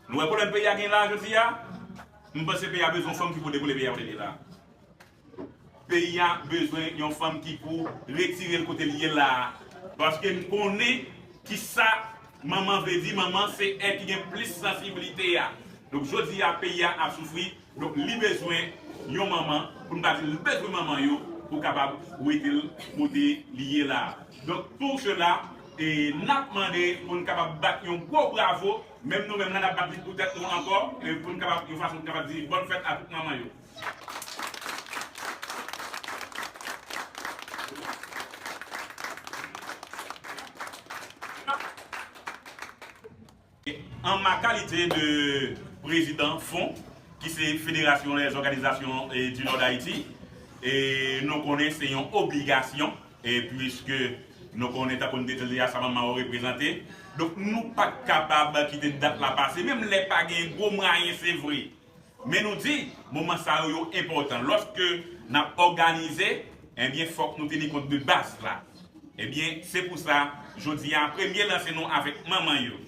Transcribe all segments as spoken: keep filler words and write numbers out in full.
Nou wè pwoblèm peyi a gen la jodi a? M panse peyi a bezwen yon fanm ki pou deboule peyi a kote l ye la. Peyi a bezwen yon fanm ki pou retire l kote l ye la. Paske n konnen ki sa manman vle di. Manman se èt ki gen plis sansiblite a. Donk, jodi a, peyi a ap soufri. Donk, li bezwen yon manman, pou n pa di l bezwen manman yo, pou kapab rete l kote li ye la. Donk, pou sela, e, n ap mande pou n kapab bat yon gwo bravo, menm nou menm la, n ap bat li pou tèt nou ankò, e, pou n kapab, yon fason pou n kapab di bòn fèt a tout manman yo. En ma qualité de président fon, ki se Fédération des Organisations, eh, du Nord d'Haïti, e nou konnen se yon obligasyon, e puiske nou konnen, tankou n te di a, sa manman yo reprezante. Donk, nou pa t kapab kite dat la pase, menm lè pa gen gwo mwayen, se vre. Men nou di, moman sa yo, yo enpòtan. Lòske n ap òganize, ebyen, fòk nou teni kont de baz la. Ebyen, se pou sa, jodi a, premye lanse nou avèk manman yo.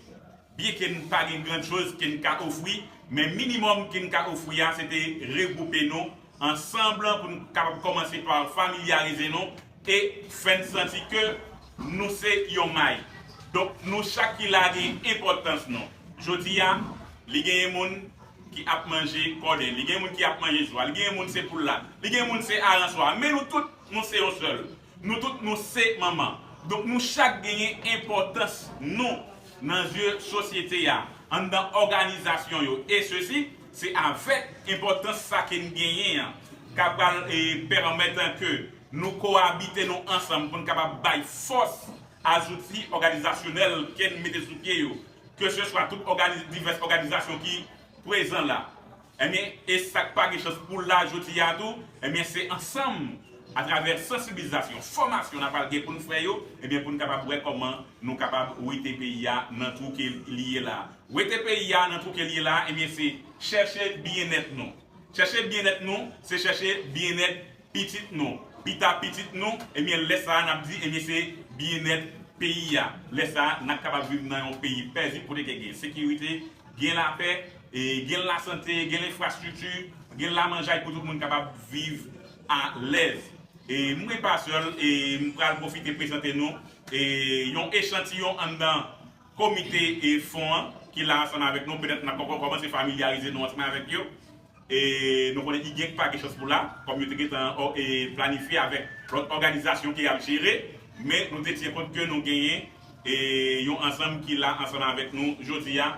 Byenke n pa gen grann choz ke n ka ofri, men minimòm ke n ka ofri a, se te regwoupe nou ansanm pou n kapab kòmanse pa familyarize nou e fè n santi ke nou se yon may. Donk, nou chak ki la gen enpòtans nou. Jodi a, li genyen moun ki ap manje kòden, li gen moun ki ap manje swa, li gen moun se poul la, li gen moun se aranswa, men nou tout, nou se yon sèl. Nou tout, nou se manman. Donk, nou chak genyen enpòtans nou nan zye sosyete a, anndan òganizasyon yo. E sesi, se avèk enpòtans sa ke n genyen an, k ap pral, e, pèmèt ke nou kowabite nou ansanm pou n kapab bay fòs a zouti òganizasyonèl ke n mete sou pye yo, ke se swa tout ògani-, divès òganizasyon ki prezan la. Ebyen, e sa k pa gen chans pou la jodi a tou, ebyen, se ansanm, atravè sansibilizasyon, fòmasyon n ap pral gen pou n fè yo, ebyen, pou n kapab wè kòman nou kapab wete peyi a nan twou ke li ye la. Wete peyi a nan twou ke li ye la, ebyen, se chèche byennèt nou. Chèche byennèt nou, se chèche byennèt pitit nou. Pita pitit nou, ebyen, lè sa a, n ap di, ebyen, se byennèt peyi a. Lè sa a, n ap kapab viv nan yon peyi pezib kote ke gen sekirite, gen lapè, e gen lasante, gen lenfrastrikti, gen lamanjay pou tout moun kapab viv alèz. E mwen pa sèl, e m pral pwofite prezante nou, e yon echantiyon anndan komite e fon an ki la ansanm avèk nou. Petèt n ap kò-, kòmanse familyarize nou ansanm avèk yo. E nou konnen i gen pa gen chans pou la, kòm yo te gentan ò-, e planifye avèk lòt òganizasyon ke y ap jere, men nou te tyen kont ke nou genyen, e yon ansanm ki la ansanm avèk nou jodi a,